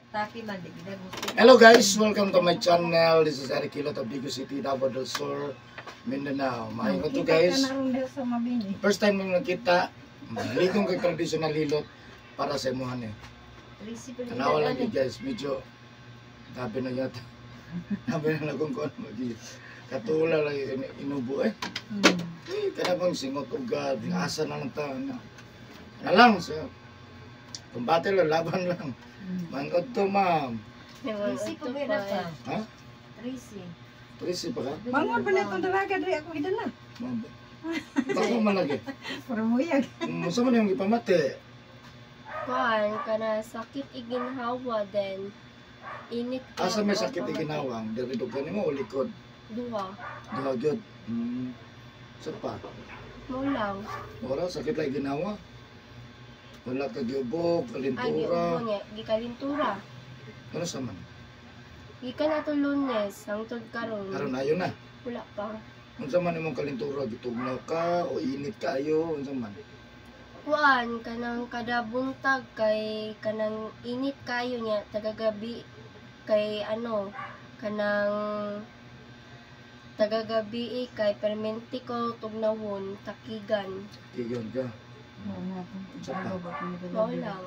Taki man, di gid gusto. Hello guys, welcome to my channel. This is Eric Hilot of Digos City, Davao del Sur, Mindanao. Maayong to guys. Kita ka na ron dito sa Mabini. First time nung nakita, maligong kay traditional hilot para sa imuhan eh. Tanawa lang yun guys, medyo tabi na yata. Tabi na lang kung ano magi. Katula lang inubo eh. Eh, kada bang singot ugad, asa na lang ta. Na, na lang, so, kumbate lang, laban lang. Mangod to, ma'am. Tracy ko ba pa? Ha? Tracy. Tracy pa ka? Mangon pa na itong dalaga diri ako gidala. Ma'am. Bako man lagi. Para muyag. Unsa man yung gipamati? Kuan kana sakit iginhawa then init ka. Asa may sakit iginawang? Diri dugan nimo o likod? Duha. Duha gyud. Sa pa? Mo lang. Wala sakit lang ginawa. Wala ka giubog, Ay, kalintura. giubo niya, gikalintura. Ano sa man? Gikan ato Lunes hangtod karon. Karon ayo na. Wala pa. Unsa man imong kalintura, gitugnaw ka o init kaayo, unsa man? Kuan kanang kada buntag kay kanang init kayo niya tagagabi kay ano kanang tagagabi eh, kay permente ko tugnawon takigan. Kiyon ka. Sa pa? Mao lang.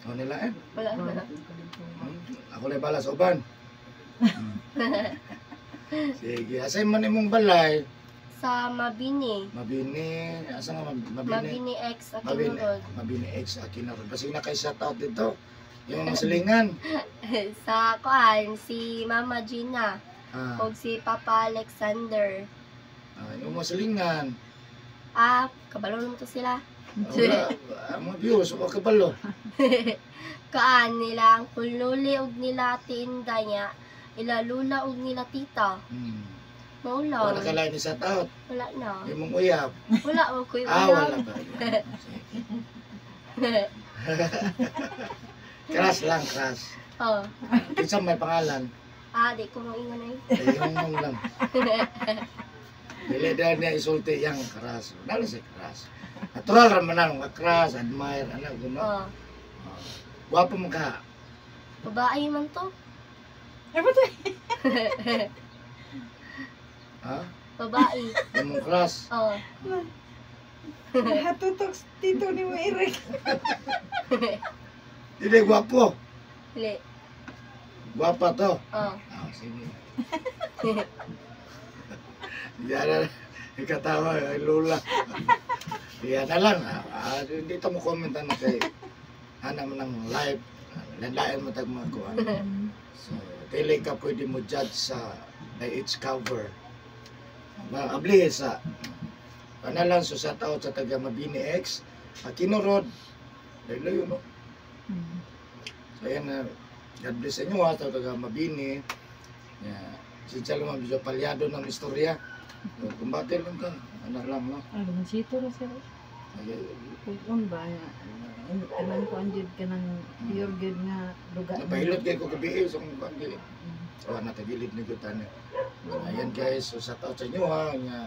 O nila eh. Wala na. Ako na bala sa uban. Sige, asa man imong balay? Sa Mabini. Mabini, asa nga Mabini? Mabini X Mabini, Akinurod. Mabini X Akinurod. Basig na kay shout out dito. Yung mga silingan. Sa kuan si Mama Gina Ah, ug si Papa Alexander. ah, yung mga silingan. Ah, kabalo naman to sila. Wala, ang mga views, wala kabalo. Kaan nila ang kululi og nila Ate Inday niya, ila lula og nila tita. Mao lang. Wala ka lang ni shout out. Wala na. Yung mong uyab. Wala wa ko'y Ah, uyab. wala ba? Sige. Crush lang, crush. Oh. Kinsa may pangalan? Ah, di ko moingon ay. Eh, yung mong lang. Dili dahil niya isulti yang crush. Dalo si crush. Natural ra man ang mga crush, admire, ano, gano'n. Oh. Gwapo mo ka. Babae man to. Ay, ba't Ha? Babae. Yung mong crush. Oh. Hatutok tito ni mo Eric. Dili gwapo. Dili. Gwapa to. Oh. Ah, sige. Yan na. Ikatawa, ay lula. Yan na lang. Ah, hindi ito mo comment ano kay ana mo ng live. Landain mo tag mga kuan. So, dili ka pwede mo judge sa by its cover. Abli sa ana lang, so shout out sa taga Mabini X, Aquino Road. Layo no. So ayan na, God bless sa inyo ha, sa taga Mabini. Yeah. Sinsya lang, medyo palyado ng istorya. So, kumbate lang ka. Ano lang, no? Ay, lumansito ra sir. Ay, Kung ba, kanang kuan jud, kanang pure gyud nga duga. Napahilot kayo ko gabi sa kung kuan kay. So, natagilid ni Gutan. So, ayan guys, so shout out sa inyo ha. Nga,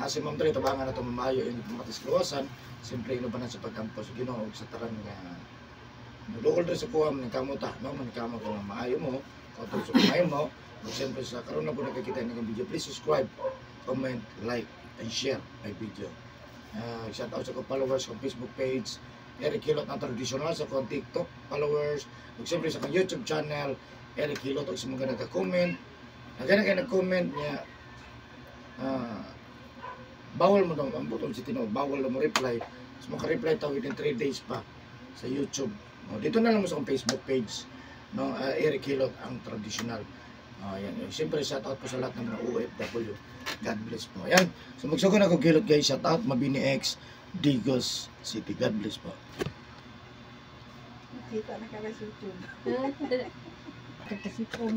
si Ma'am Dre, tabangan na ito mamayo yung pamatis kaluwasan. Siyempre, inubanan sa pagkampo sa Ginoo ug sa taran nga nudukol diri sa kuha man kamuta, no? Man kamo kung maayo mo, kautol sa kumain mo. Ug siyempre sa karon na po nakakita ng video, please subscribe, comment, like, and share my video. Shout out sa kong followers sa Facebook page, Eric Hilot ang traditional, sa kong TikTok followers, ug siyempre sa kong YouTube channel, Eric Hilot, ug sa mga nagka-comment. Nagana kayo nag-comment niya, bawal mo daw, ang butong si Tino, bawal mo reply. So maka-reply ta within 3 days pa sa YouTube. O, dito na lang mo sa akong Facebook page, no, Eric Hilot ang traditional. Ayan. Eh, siyempre, shout out po sa lahat ng mga OFW. God bless po. Ayan. So magsugod ako Hilot guys, shout out Mabini X, Digos City. God bless po. Kita na ka sa YouTube. Kasi kung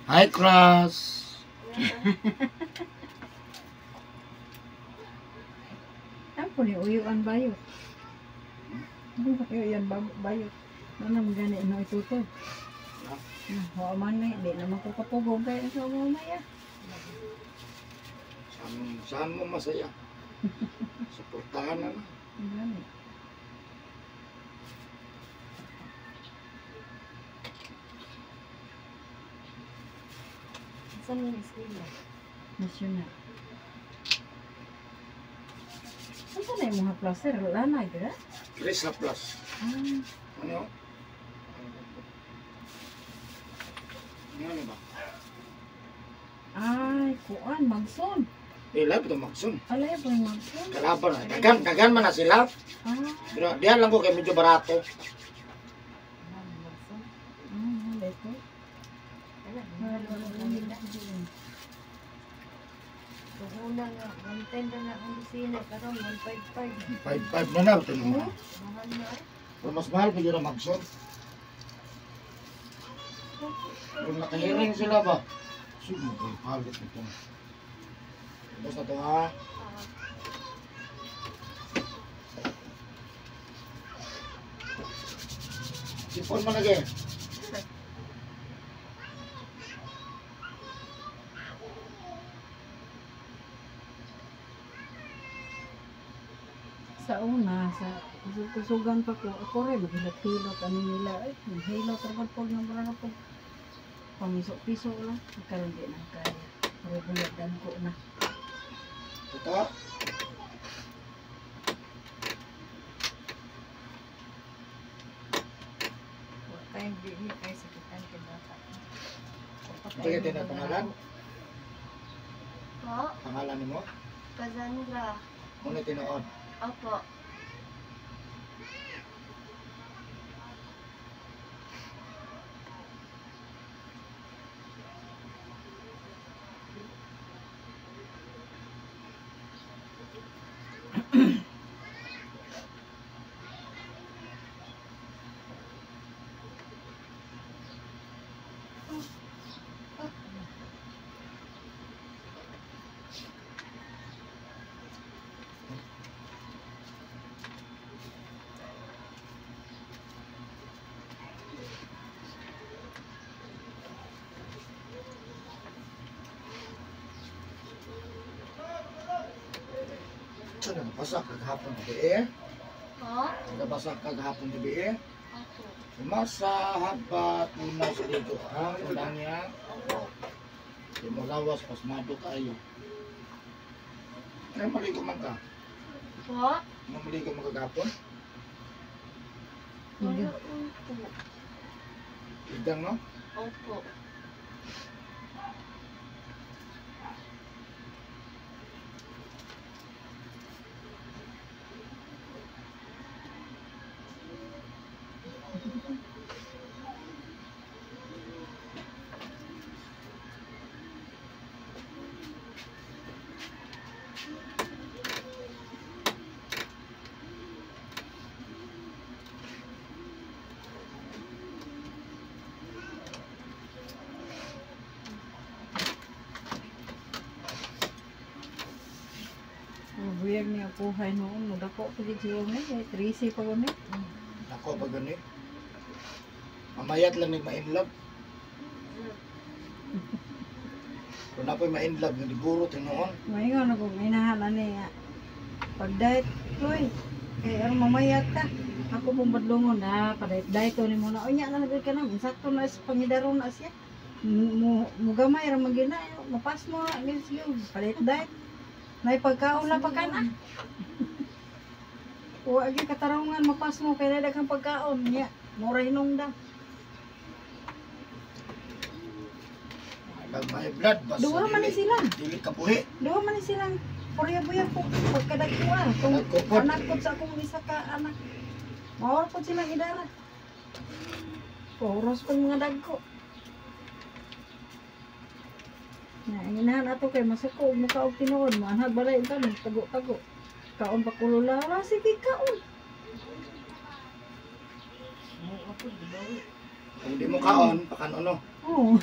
Hi, Crush! Ako ni uyuan bayot. Uyuan bayot. Ano naman gani no itutod? Ah, wa man na, di naman ko kapugong kaya sa mamaya. Saan mo masaya? Suportahan na lang. Gani. Saan yung eskwela? National. Ano na yung mga placer? Lanay, di ba? Chris Plus. Ah, Ano? Ano ba? ay, kuan, magson. Eh, lahat ito magsun. Alay po yung magson. Kalaban na. Dagan man na sila. Ah, Pero diyan lang ko kay medyo barato. Magsun. ah, wala ito. Wala, Una nga, 110 na na ang lusina, karon 155. 5-5 na na. Ito mo. Mahal na eh. Pero mas mahal pa yun ang magsun. Kung nakahiring sila ba? Sige, kay palit nito. Tapos na to ha. Sipon mo lagi. Sa una, sa kusog-kusugan pa ko, ako rin, maghilot-hilot, ano nila, ay, maghilot, rabad po, nga mura na po. Pamiso-piso lang, karon di na kaya. Pero buladan ko na. Ito. Wa kay di ni kay sakitan kay bata. Ito yung tinapangalan. Po, Pangalan nimo? Cassandra. Muna tinuod. Opo. Ito na, nabasa kagahapon gabi eh. Po? Nabasa kagahapon gabi eh. Opo. Masa haba tunaw sa ligo. Ha? Wala niya. Opo. Di mo lawas, pasmado kayo. Ay, maligo man ka. Po? Ano maligo man kagahapon? Wala po. Idang, no? Opo. Buyag niya buhay noon, mudako pa gid siya ni, eh, 13 pa gani. Nako, pag gani. Mamayat lang ni ma-inlove. Kung na po'y ma-inlove, nga liburo tinuon. Maingon ako, inahan ani nga. Pag diet, Chloe, kay aron mamayat ka. Ako pong badlongon na, pa-diet diet ni mo na. Unya na nagay ka na, insakto na sa pangidaron na siya. Mugamay ra man gyud na, mapas mo na, gyud siya, pa-diet diet. Nay pagkaon na pa ka na. Wa gyud katarungan mapas mo kay na daghang pagkaon nya. Mura hinungda. Pag may blood, basta Duha man ni sila. Dili ka buhi. Duha man ni silang purya-buya po pagkadagkuha. Kung Nagkupot. anak po sa akong isa ka anak. Maor po silang idara. Puros po mga dagko. Na, ang inahan ato kay masuko og mukha og tinuod, maanhag balay unta tago-tago. Kaon pa kulula, wala sige kaon. Kung di mo kaon, pakan ano. Oo.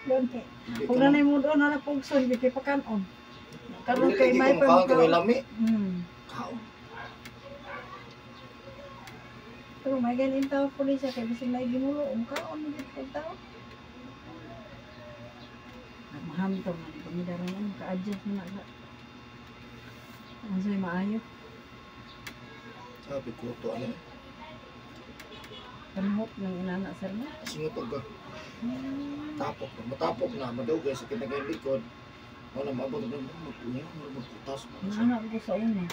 Gani. Di Kung ka nanay mo doon, wala pugson, di kay pakanon. Karon Dili kay lagi may ko pa kaon kay makaon. lami. Hmm. Kaon. Pero may ganin tao po siya kay bisag na ginulo, um kaon gid pud tao. Mahamtong man pangidaron ano ka-adjust mo na sa. Ang sa'yo maayo. Sabi ko to ano. Panhot ng inana sir no. Singutog ka. Tapok na. Matapok na. Madugay sa kinagay likod. Wala maabot na magkuya. Magkutas. Naana ko sa una.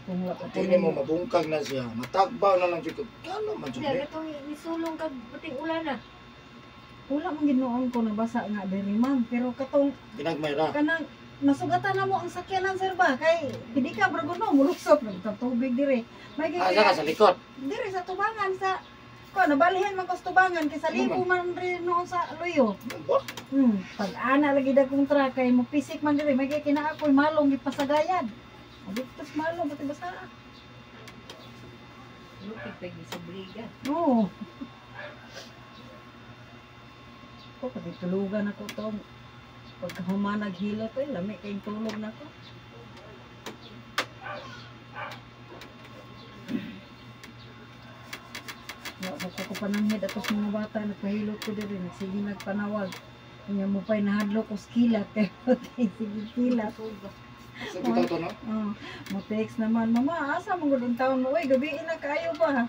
Kung wala pa Tingin mo mabungkag na siya. Matagbaw na lang siya. Kano man Hindi, siya. katong isulong kag puting ulan na. Wala man ginoon ko nabasa nga diri ma'am, pero katong Ginagmay ra. kanang nasugatan na mo ang sakyanan sir ba kay hindi ka bro no mulusok ng tubig dire. May Ah, ka sa likod. Dire sa tubangan sa ko nabalihan man ko sa tubangan kay sa libo man rin noon sa luyo. Ano ba? Pag ana lagi da kong truck kay mo pisik man dire may kay kinaakoy malong gipasagayan. Dito sa malong pati basa. Lupit pa sa briga. Oo. Ko pati tulugan ako to. Pagka humanag hilot ay lami kayong tulog na ko. Wa ko ko pananghid ato sa mga bata nagpahilot ko diri nagsige nagpanawag. Unya mo pa'y nahadlok ko sa kilat kay sige kilat. Sa bitaw to no? Oh, mo text naman, mama, asa mo gud ang taon mo? Uy, gabi na kaayo ba?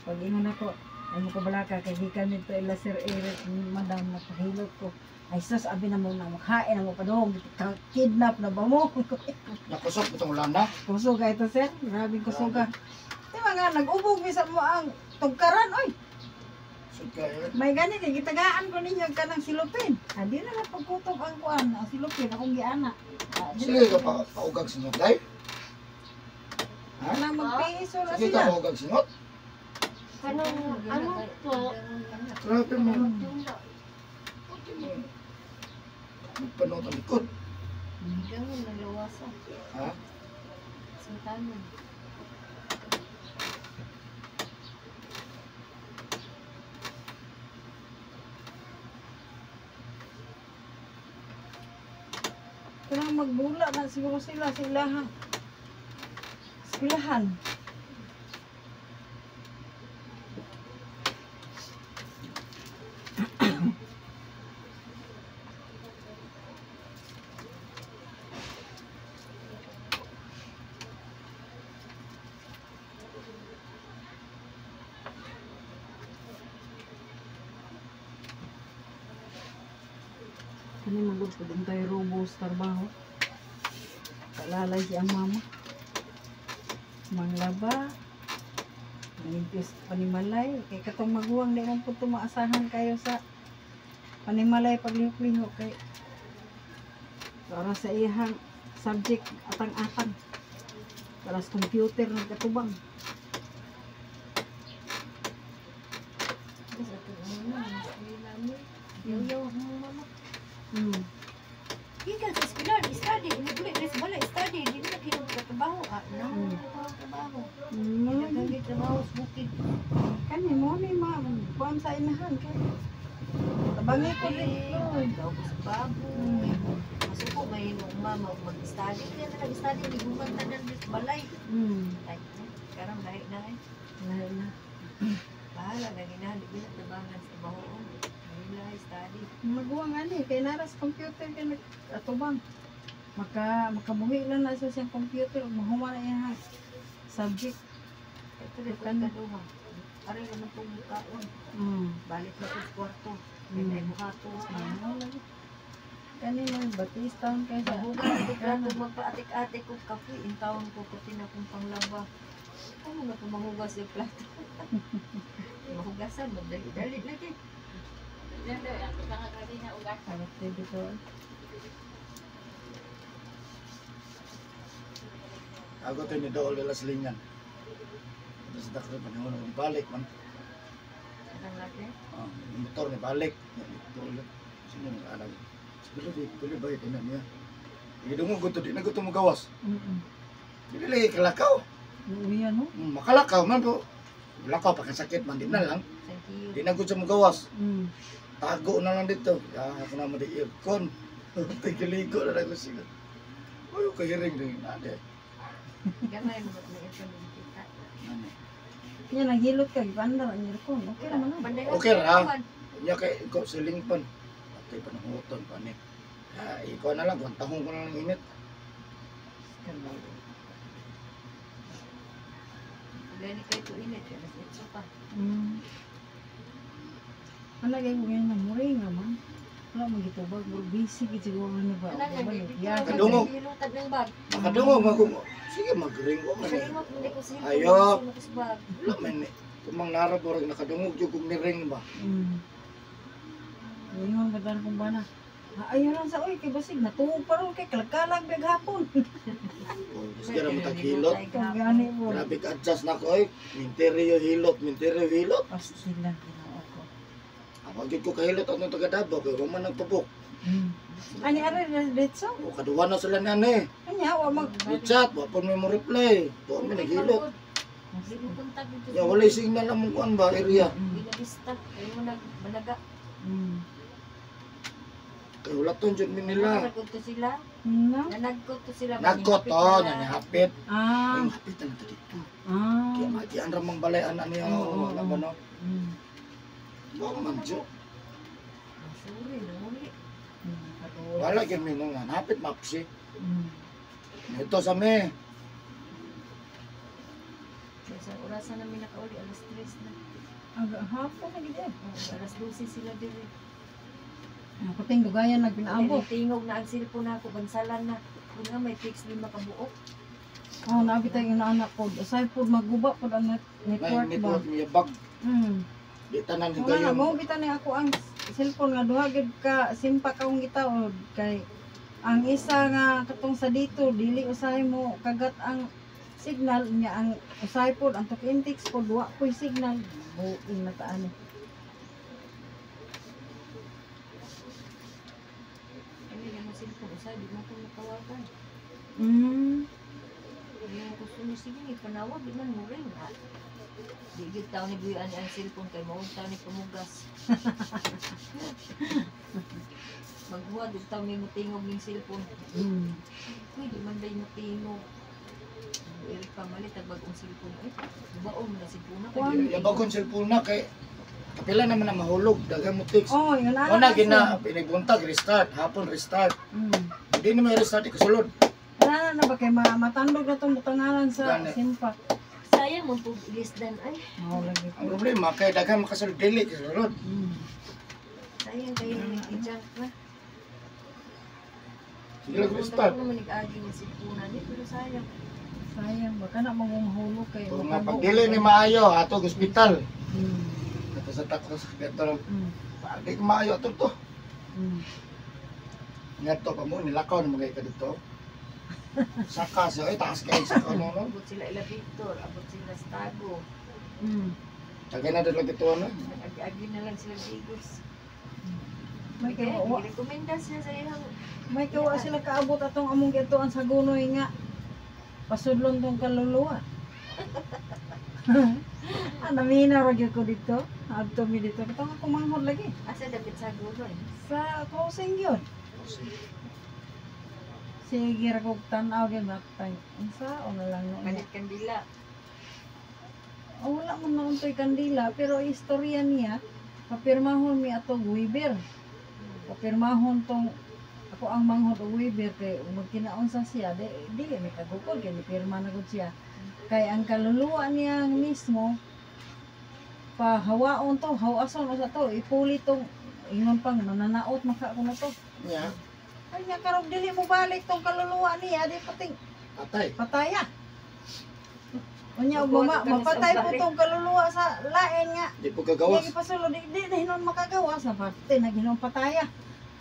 Pag ingon ako, ay mo kabalaka kay gikan nito ila Sir Eric, madam, nagpahilot ko. Ay sus, abi na mo na makain na mo padong, kidnap na ba mo? Nakusok itong ulan na. Kusog ka ito, sir. Grabe kusog ka. Di ba nga, nag-ubog bisa mo ang tugkaran, oy. Sud ka eh. May gani kay gitagaan ko ninyo kanang silupin. Ah, di na lang pagkutob ang kuan, ang silupin akong giana. Ah, di Sige ka pa paugag singot day. Ha? na magpiiso na Sige ka sila. paugag singot. Kanang ano po? Grabe mo. Pati mo. Magpanood ang likod. Ganun nalawasa. Ha? Sa tanan. Kailangan magbula na siguro sila sa ilaha. Eskwelahan. Kani magod pud tayo robo sa trabaho. Kalalay si ang mama. Manglaba. Malimpis panimalay. Kay katong maguwang di man pud tumaasahan kayo sa panimalay paglihok-lihok kay para sa iyang subject atang-atang. Para sa computer nagkatubang. Sa itong una, eskwela mo. Yaw-yaw mo mama. Gikan sa eskwela, study, naguli sa balay, study, di na kinong trabaho. Ah, no, trabaho. Nagagi trabaho sa bukid. Kani mo ni ma'am, kuan sa inahan kay. Tabangi ko din. Daw ko sa baboy. Masuko may mama mag-study. Kaya na nag-study, di gumantanan sa balay. Ay, karang lahi na eh. Lahi na. Bahala na ginahan, di na tabangan sa bahoon. Lahi study. Maguwang ani kay nara sa computer kay nag-atubang. Makabuhi lang na sa siyang computer, mahuman na iyang subject. Ito rin ko kaduha. Aray naman itong mukaon. Balik na ko sa kwarto. Kaya buhato. Kani mo Batista kay sa Mahugas ko plato magpaatik-atik ko kape. In taon ko kuti na kong panglaba. Ano na kung mahugas yung plato? Mahugasan, magdali-dali lagi. Agad dito. Ako to ni Dool de las Lingan. Tapos dakto panahon ni balik man. Ang laki. Ah, yung motor ni balik. Dool. Sino nang alam? Siguro di pili ba ito na niya. Gidungog ko to di na ko to magawas. Dili lagi kalakaw. Uwi no? Makalakaw man po. Lakaw pagkasakit man di na lang. Thank you. Di na ko siya magawas. Tago na lang dito. Ya, ako na mo di aircon. Tigiligo na lang ko siya. Uy, kahiring din. Ade. Gamay mo na ito ng kita. Ano? Yan naghilot ka gipandar ang aircon. Okay ra man. Okay ra. Nya kay ikaw siling pan. Atay pananguton pa ni. Ah, ikaw na lang kung tahong ko na lang init. Gani kay ko init alas 8 pa. Ano gay ko ngayon na muring man. Wala man gitubag, murag busy gid siguro ni ba. Ano nga, Balik. di Ya, Kadungog. Hilutad ng bag. Nakadungog ako. Sige, mag-ring ko man. Kalimot hindi ko sa Ayop. Ko sa bag. Wala man eh. Tumang nara borag nakadungog yung kung ni-ring ba. Ingon ba tayo kung bana? Ah, ayaw lang sa oy kay basig natuog pa ron kay kalakalag big hapon. Oh, Sige ra mo taghilot. Kung gani mo. Grabe ka adjust na ko ay. Minteryo hilot, minteryo hilot. Pastig lang Ginoo ko. Ako gyud ko kahilot atong taga Davao kay wa man nagpabok. Ani are diretso? O kaduwa na sila niyan eh. Anya wa mag Ni chat, wa pon may mo reply. Wa man naghilot. Hindi mo kontak dito. Ya walay signal among kuan ba area. Binabista. Kayo mo nagmanaga. Kay wala ton jud mi nila. Nanagkot to sila. No? Nanagkot to sila. Nagkot to, nanihapit. Ah. Ay, hapit na to dito. Ah. Kaya magian ra mang balay ana niya. Oo, Wala ba no? Wa man jud. Sorry, nanguli. Wala gyud mi nung hapit mapsi. Ito sa me. Sa orasan namin nakauli, alas 3 na. Aga hapon na gid. Oo, alas 12 sila diri. Ako ting dugayan nagpinaabot. Tingog na ang cellphone na ako, bansalan na. Kung nga may fix lima ka buok. Oh, nabi tayo yung anak ko. Asay po maguba po ang May network ba. network niya bag. Di tanan Wala na higayon. mo kita ni ako ang cellphone nga duha gyud ka simpa ka akong gitaod kay ang isa nga katong sa dito dili usahay mo kagat ang signal niya, ang usahay pod ang Talk-in-Text pod wa po'y signal, buing na taan. Ano yung mga cellphone, usay, di mo ko matawagan. Hindi mo ko sunod, sige, ipanawag, di man mo rin. Ah. Di gyud taon ni buyan ang cellphone kay mao taon ni pamugas. Maghuwad og taon ni mutingog ning cellphone. Uy, di man day mutingog. Eric pa malit ang bagong cellphone. Ay, baon na cellphone na. Kuan. Ya bagon cellphone na kay kapila naman na mahulog daghan mo text. Oh, yun ana. Wala gina pinibuntag restart, hapon restart. Hindi na may restart ikasulod. Wala na ba kay matandog na tong butanganan sa Gani. simpa. Sayang mo pug ilisdan ay. Mao lagi. Ang problema kay daghan makasulod dili kasulod. Sayang kayo i-junk na. Sige lang restart. Ako naman nag-agi ng cellphone ni pero sayang. Sayang baka na mangumahulog kay Kung nga pag dili ni maayo ato ospital. Ato sa takos kadto. Pag di ko maayo ato to. Ngadto pa mo nilakaw na mga ka dito. Saka siya ay taas kay saka no no. Abot sila ila Victor, abot sila sa Tago. Tagay na dito ito ano. Agi-agi na lang sila Digos. May kay Kaya wa rekomenda siya sa iyang may kay wa sila kaabot atong among giatuan sa gunoy nga pasudlon tong kaluluwa. Ah, namina ra gyud ko dito. Adto mi dito. Katong ako manghod lagi. Asa dapit sa gunoy. Sa crossing yun. Sige ra kog tan-aw gyud matay. Unsa o na lang no. Palit kandila. Oh, wala man na untoy kandila pero istorya niya papirmahon mi atong Weber. Papirmahon tong ako ang manghod og Weber kay magkinaon sa siya di dili mi kagukod kay ni pirma na gud siya. Kay ang kaluluwa niya mismo pahawaon to, hawason usa to, ipuli tong ingon pang nananaot maka ko na to. Nya, Ay nya karong dili mo balik tong kaluluwa niya di pating patay. pataya. Unya og mama, mapatay po tong kaluluwa sa lain nga. Di po kagawas. Hindi pasulod, di na hinon makagawas na parte na hinon pataya.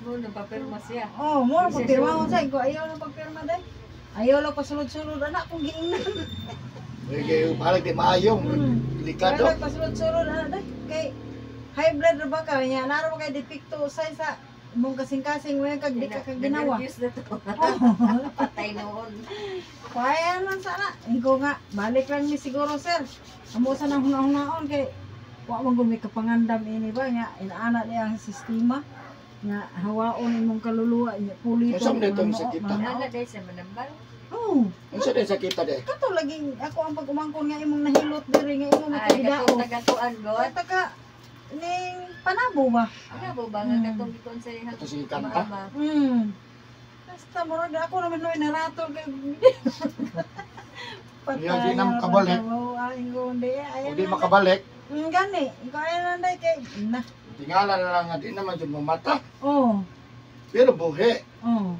Mo nang papirma siya. Oh, mo na pagpirma ko sa ko ayaw na pagpirma day. Ayaw lang pasulod-sulod anak kung giingnan. Kay palag di maayo, delikado. Ayaw lang pasulod-sulod anak day. Kay high blood ra ba ka nya naro ba kay depekto usay sa imong kasing-kasing mo kag di ka kaginawa. Na-nervous na to. Patay noon. Kaya lang sana. Ingko nga, balik lang mi siguro sir. Amo sa nang hunahunahon kay wa man gud may kapangandam ini ba nga inaana di ang sistema nga hawaon imong kaluluwa nya puli Unsa man itong sakita? Ana day sa manambal. Oh, Unsa din sakita de? kato lagi ako ang pag-umangkon nga imong nahilot diri nga imong Ay, makagidao. katong tagatuan god. Taka ning panabo ba? Ano ba ba nga katong gikon sa iyang Ito sige kanta. mama? Basta murag ako naman noy naratol kay Iya, di na makabalik. Ay, Kung di makabalik, Gani, kaya na day kay na. tingala na lang nga di naman jud mamata. Oh, Pero buhi, oh.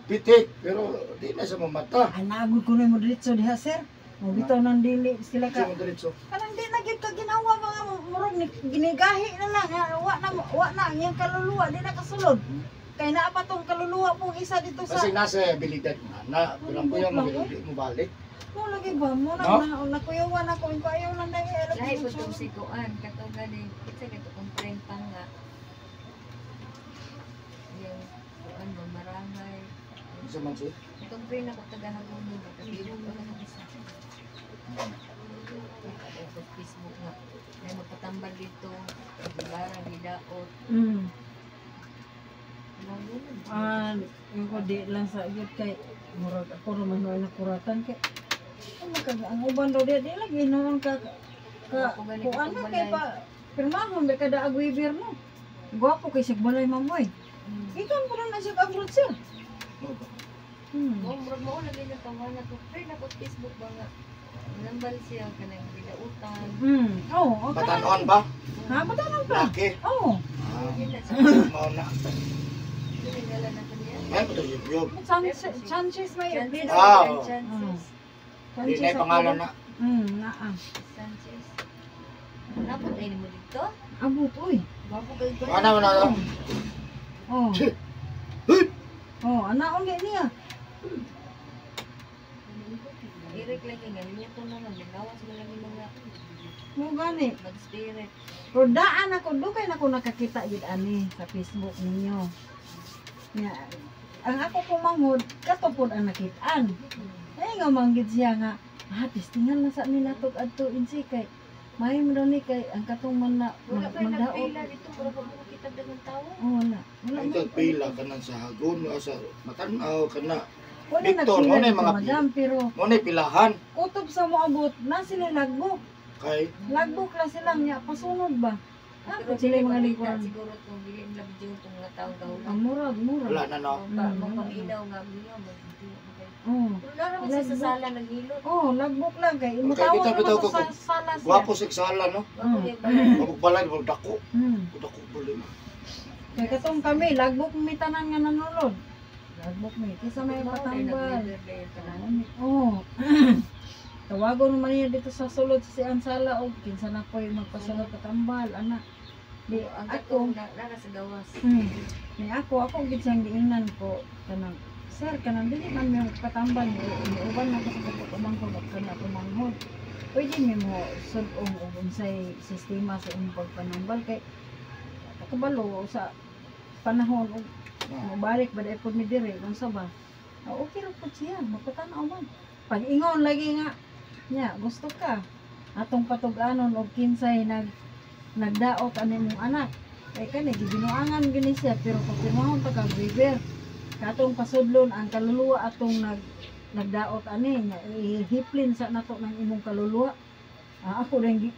pitik, pero di na siya mamata. Anagod ko na mo diretso diha, sir. Mo bitaw nang dili sila Siya ka. mo diretso. Kanang di na gyud ka ginawa mga murag ginigahi na lang. Ha? Wa na ang iyang kaluluwa di na kasulod. Kay naa pa tong kaluluwa pong isa dito sa Kasi nasa abilidad nga na, pero ang kuya mo di mo balik. Mo lagi ba mo na No? na nakuyawan ako ko ayaw lang dai ayaw Lahi po itong si Kuan, katong gani, kitsa kato kong friend pa nga. Yung Kuan ba, marangay. Isa man siya. Itong friend ako taga-Hagunoy, magkabiro ko na ng isa. Sa Facebook nga. May magpatambal dito, Gibara, Gidaot. Ah, yung ko di lang sa gyud kay murag ako ra man ay nakuratan kay ano ka ang uban daw di lagi noon ka ka kuan na kay pa pirmahon ba kada agwiber no. Gwapo kay sig balay mamoy. Gikan po na siya abroad, sir. Mo murag mao lagi na tawana ko friend ako sa Facebook ba nga. Nambal siya kanang gidautan. Oh, okay. Batanon ba? Ha, batanon pa. Laki. Oh. Ah, Yun na mao na. Sinigala na kaniya. Ay, ito yung Sanchez, Sanchez may Chances. Ah, oo. Chances. Di na yung pangalan na. Naa. Sanchez. Napot ay nimo dito. Abot oy. Gwapo kay ko. Ano na na? Oh. Chi. Huy! Oh, anaon gay niya. Irik lagi nga luto na nga gawas mo lagi mga Mo gani. bad spirit. Pero daan ako, dugay na ako nakakita gid ani sa Facebook ninyo. Nya, ang ako pumanghod, kato pod ang nakitaan. Ay nga manggid siya nga, ah, testingan na sa nila tog adto insi kay may mo daw ni kay ang katong man na Wala pa magdaot. nagpila dito mura pa mo kita daghang tawo. Oh, wala. Wala Ay, man. pila ka na sa Hagon, o sa Matanaw ka na. Wala Victor, nagpila mo na yung dito, mga madam, pero Mo na pilahan. kutob sa moabot na sila lagbok. Kay, Lagbok lang sila niya, pasunod ba? Ah, Pero sila yung mga dili lingkuran. makita siguro tong dili nila video tong mga taong gahulan. Ang murag, murag. wala na no. Mapaminaw nga miyaw mo. Oh. Pero naroon sa Lagbok. sala naghilot. Oh, lagbok lang kay Okay, mutawag kita naman bitaw to ko sa sala siya. Gwapo sa sala no. Gwapo yung balay. Mabog balay, mabog dako. Dako balay. Kay katong kami, lagbok mi tanan nga nanulod. Lagbok mi kaysa may patambal. Oh. Tawagon naman niya dito sa sulod sa si Ansala og kinsa na ko'y magpasulod patambal ana. Di Ang ako katong na sa gawas. Ni ako ako gid siyang giingnan ko kanang sir kanang dili man mi patambal ni uban na ko sa pagpamangkot ko kana ako manghod. Pwede mi mo sud-ong og unsay sistema sa imong pagpanambal kay kabalo sa panahon og mobalik ba dai pud mi diri unsa ba? Ah, okay ra pud siya magpatan-aw man. Pag ingon lagi nga nya gusto ka atong patug-anon og kinsay nagdaot ani mong anak. Kay kani gibinuangan gini siya pero pagpirmahon ta kag river. Katong pasudlon ang kaluluwa atong nagdaot ani nya ihiplin sa nato ng imong kaluluwa. Ah, ako rin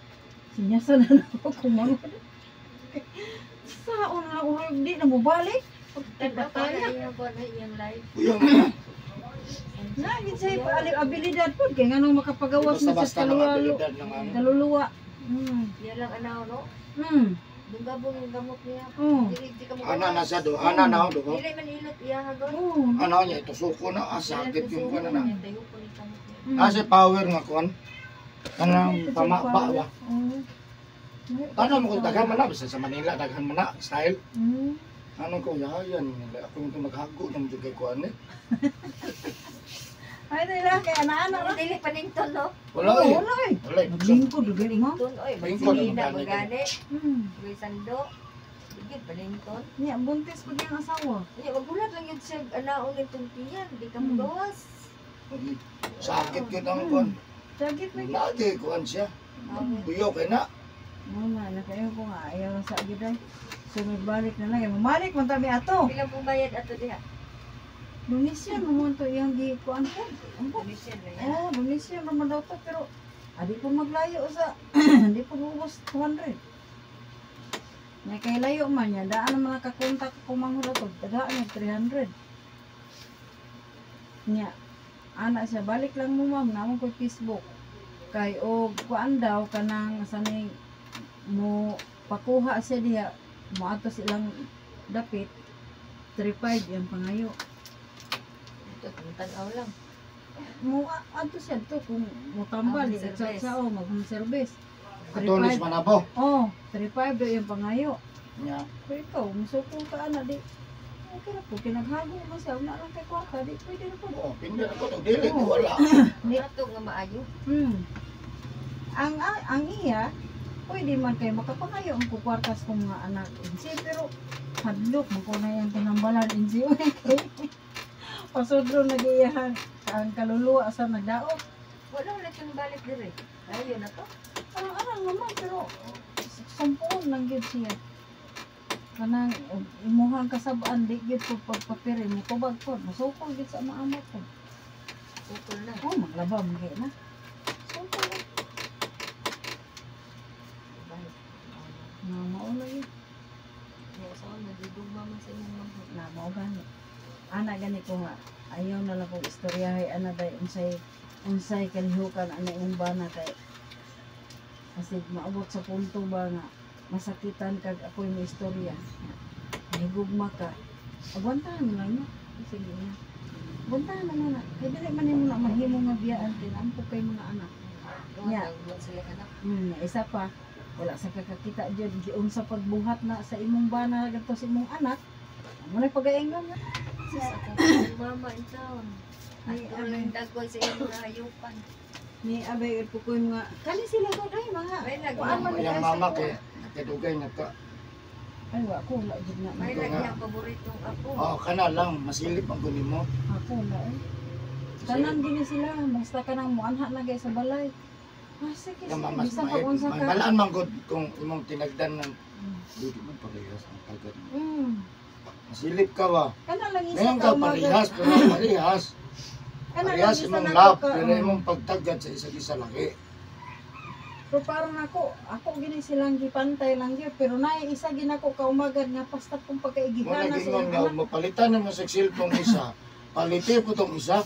sinyasan na ako kumanod. Saon na urag di na mobalik. Tanaw pa na iyang kuwan iyang live. Na gid siya abilidad pud kay nganong makapagawas mo sa Basta-basta ng kaluluwa. abilidad ng ano. Kaluluwa. Iya lang anaw no. Dunggabong yung gamot niya. Oh. Dili di ka mo. Ana na siya do. Ana na do. Dili man ilot iya hagon. Oh. Ana niya ito suko na ah, sakit yung kuan na. Tayo po ni kamot niya. Asa power nga kuan. Kanang pamapa ba. Oh. Tanaw mo kung daghan man na basta sa Manila daghan man na style. Ano ko yayan ako yung maghago ng jud kay kuan eh. Ay dili kay ana-ana ra. Dili panington no. Wala eh. Wala eh. Wala eh. Maglingkod gani mo. Tun oy, Lingkod, magsilina magani. magani. May sando. Sige panington. Niya buntis pud yung asawa. Niya magulat lang yun siya anaon ng tuntiyan, di ka mo gawas. Sakit gyud ang kuan. Sakit may Lagi kuan siya. Kuyo kay na. Wala na kayo ko nga ayaw sa gyud ay. So magbalik na lang. Mamalik man ta mi ato. Pila pong bayad ato diha? Donation mo to iyang gi kuan po. Ang po. Donation ra yan. Oh, donation naman daw to pero adi po maglayo sa di po ubos 200. Nya kay layo man niya, daan naman nakakontak ko manghod ato, daan na 300. Nya Ana siya, balik lang mo, ma'am, naman ko Facebook. Kay og kuan daw kanang saning mo pakuha siya diha, moadto silang dapit 35 yang pangayo. Ito, tanaw lang. Mo adto siya to kung motambal Ah, di mag-service. sa o mag service. Katolis 35. Manabo. Oh, 35 daw yung pangayo. Nya. Pero ikaw, musuko ka ana di. Okay ra po, kinaghago man siya, una lang kay kwarta, di pwede na po. Oh, pinder ko to dili ko wala. Ato nga maayo. Ang iya, pwede man kay makapangayo ang kukwartas kong mga anak insi, pero hadlok mo ko na yung tinambalan insi. Kay pasudlo nagiyahan ang kaluluwa sa nagdaot. Wala wala kang balik dire. Ayo na to. Arang-arang naman, pero sampuon lang gyud siya. Kanang og imuhang kasabaan di gyud ko pagpapiri mo tubag ko, musukol gyud sa maama ko. Putol na. Oh, maglaba man kay na. Sukol lang. Balik. Na mauna yun. Nga sa ako, nagdudugma man sa inyong mga. Na mao gani. Ana gani ko nga ayaw na lang kong istoryahay ana day unsay unsay kalihukan ana imong bana kay kasi maabot sa punto ba nga masakitan kag ako'y may istorya. Nahigugma ka. Agwantahan mo lang no. Sige na. Agwantahan na na. Kay dili man nimo na mahimo nga biyaan kay naampo kay mga anak. Yeah. Sila anak. Isa pa, wala sa kakakita jud giunsa pagbuhat na sa imong bana gadto sa imong anak. Amo na pagaingon nga. Sus, ako mama in town. Ay, Ato ano. lang dagway sa inyong mga hayupan. Ni abay po ko yung mga kani sila ko ay mga May lagi. kuan man Yang nila sa mama ko. kay nakadugay na ka. Ay wa ko wala jud na. May Ito lagi nga. ang paboritong ako. Oh, kana lang masilip ang kunin mo. Ako wala eh. Tanan gini sila basta kanang muanha na gay sa balay. Ah, sige, Nga sige. mas Bisan pag unsa ka. malaan man gud kung imong tinagdan ng dili man parehas ang tagad. Masilip ka ba? Kana lang isa Ngayon ka ka umaga. parehas pero parehas. Kana lang Parehas isa imong nako love ka. pero imong pagtagad sa isa't isa laki. Pero parang ako, ako gini silang gipantay lang gyud pero naay isa ginako ka umagad nga basta kung Mo pagkaigihan na sa nagingon iyang nga anak. mapalitan nimo sa cellphone isa. Paliti po tong isa.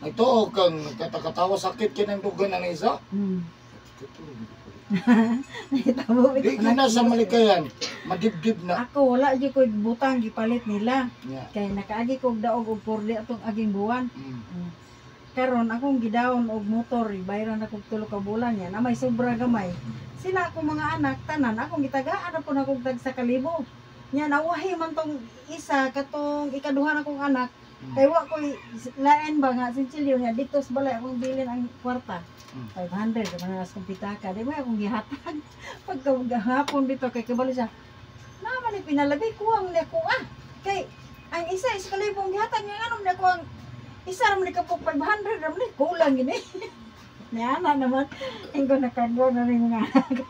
Nagtuo kang nagkatakatawa sakit kay nang dugan ang isa. Nahitabo Di bitaw na sa malikayan, madibdib na. Ako wala jud ko butang gipalit nila Nya. kay nakaagi kog daog og porde atong aging buwan. Karon akong gidawon og motor, bayran ako og 3 ka bulan yan. Amay sobra gamay. Sila akong mga anak tanan akong gitagaan na po na akong tag sa kalibo. Nya nawahi man tong isa katong ikaduha na kong anak kay wa koy lain ba nga sinsilyo niya dito sa balay akong bilin ang kwarta. 500 man na akong pitaka di mo akong gihatag pagka gahapon dito kay kabalo siya. Naman ni pinalagay kuwang niya ko ah. Kay ang isa is kalibong gihatag niya anom niya ko ang isa ra man ni kapok 500 ra man ni kulang gini. Niya na naman ingko nakagwa na rin mga anak.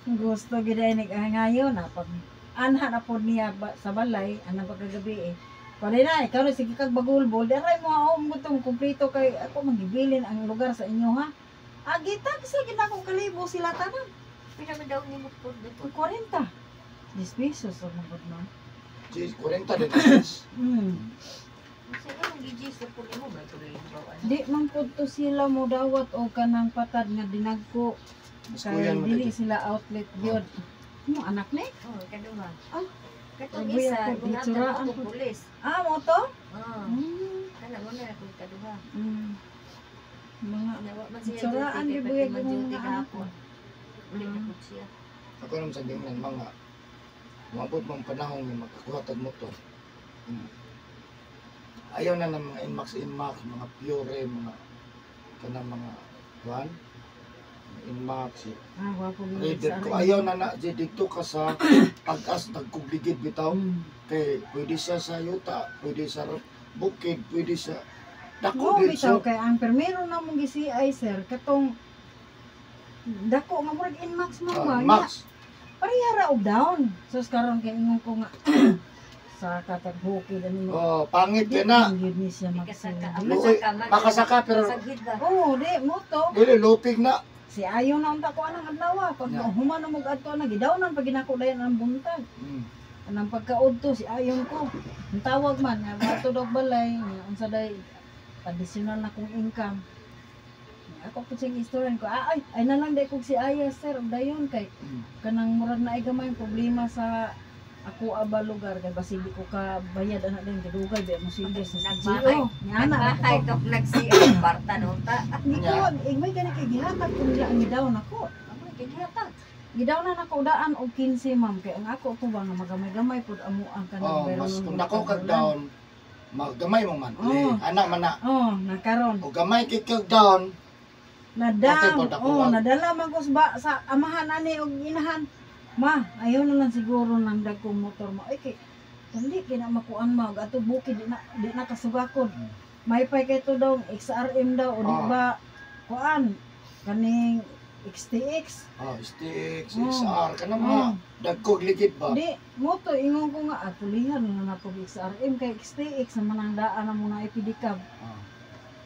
Gusto gid ay nag-angayo na pag anha na pod niya ba, sa balay anang pagkagabi eh. Pwede na, ikaw na sige kag bagulbol. Di aray mo ako mo itong kumpleto kay ako magibilin ang lugar sa inyo ha. Agitag sa ginakong kalibo sila tanan. Pila man daw nimo po dito. 40. 10 pesos ang magod man. Jeez, 40 din. Jeez. Sa imong gijis na po nimo may tuloy ba ano? Di man pud to sila mo dawat o kanang patad nga dinagko Mas kay kuyan mo dili dito. sila outlet gyud. Mo anak ni? Oh, kaduha. Ah. Katong Agoy isa, ako, bunatan gitsuraan ako ko. pulis. Ah, mo to? Ah. Mm. Kana mo na akong kaduha. Mga Nawa man siya Gitsuraan, duty di kay buyag pati man yung duty mga anak gahapon. Uli na pud siya. Ako naman sa dingnan mga umabot mong panahon nga makakuha tag motor. Ayaw na ng mga Inmax Inmax, mga Pure, mga kanang mga kuan, Inmax, Ah, gwapo gyud Raider sa ko. aray. Ayaw na na di dito ka sa pag-as nagkubligid bitaw. Kay pwede siya sa yuta, pwede sa bukid, pwede sa dako Mo din bitaw siya. kay ang permero na mong gi-CI sir katong dako nga murag Inmax man ba? Ah, Max, Pareha ra og down. Sus karon kay ingon ko nga sa katag bukid ani mo. Oh, pangit Di ka na. man gyud ni siya Di kasaka. magsulod. Ang Luoy, masaka man. makasaka, pero- Saghid ba? Oo, di mo to. Dili lupig na. Si ayaw na unta ko anang adlaw pag human mo adto na gidawnan pag ginako dayon ang buntag. Anang pagkaudto si ayon ko. Ang tawag man nga bato daw balay nga unsa day Additional na kong income. Ako po siyang istorya ko, ay, ay na lang di kog si Aya, sir, og dayon kay kanang murag na ay gamay ang problema sa ako aba lugar kay basi di ko ka bayad ana din kay dugay ba mo sige sa Nagmahay. GO. Ni ana Nagmahay ako. kap nagsiya kwarta no ta. Ni ko igmay gani kay gihatag ko nila ang gidaw nako. Amo kay gihatag. Gidaw na nako daan og 15, ma'am, kay ang ako po ba nga magamay-gamay pud amo ang kanang Oh, mas kung dako kag down, magamay mong monthly. Oh. Ana man na. Oh, nakaron. O gamay kay kag down, Nadam, Okay po, dako oh, wag. nadala man ko sa amahan ani og inahan. Ma, ayaw na lang siguro ng dagkong motor mo. Ay kay hindi kina makuan ma og ato bukid di na kasugakon. May pay kay to daw XRM daw o di ba kuan kaning XTX. Oh, sticks, Oh. XR, kanang mga dagkog ligid ba? Di mo to ingon ko nga atulihan na nako XRM kay XTX naman ang daan na mo na IPD cab.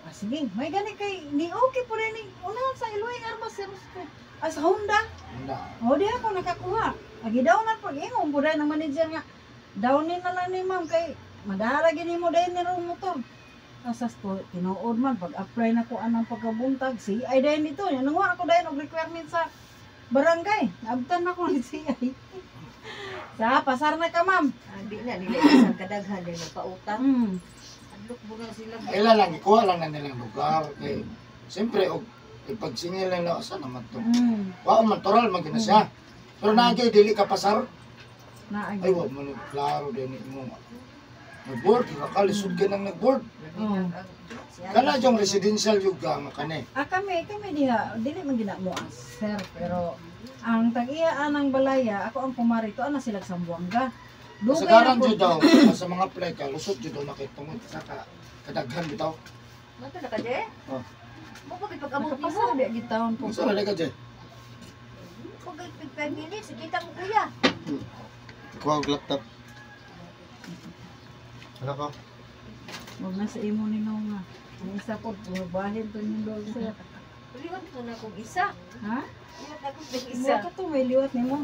Ah, sige, may gani kay ni okay po rin ni unahan sa Iloy Armas sir. Ah, sa Honda. Honda. O di ako nakakuha. Agi daw na pag ingon po dahil ng manager nga downin na lang ni ma'am kay madara gini mo dahil ni rong motor. Asas ko tinuod man pag apply na ko anang pagkabuntag CI dahil nito. Yan nga ako dahil og requirement sa barangay. Naabtan na ko ni CI. Sa pasar na ka, ma'am. Ah, di na nila isang kadaghan din nagpautang. Adlok mo na sila. Ila lang, ikuha lang na nilang lugar. Kay, siyempre, og ipagsingil lang na, asa naman to? Wa man tural man gina siya. Pero naa gyud dili ka pasar. Naay. Ay, wa man klaro din mo. Nag-board, nakalisod ka nang nag-board. Kana yung residential yung nga kani. Ah, kami, kami diha, dili man gina mo as sir, pero ang tag-iya anang balaya, ako ang pumarito, ana sila sa Zamboanga. Dugay Kasagaran na po. jud daw sa mga apply ka, lusot jud daw nakitungod sa ka kadaghan bitaw. Mato na ka je? Oh. Mo pag pag-abot nimo. Nakapasar biya gitawon po. Unsa ra ka jud? Pag 5 minutes kita mo, kuya. Kuha og laptop. Ano ka? Wag na sa imo ni nga. Ang isa po, bahin to yung dol, sir. Liwat ko na kong isa. Ha? Liwat na kong Isa. isa. Mo ka to, may liwat nimo.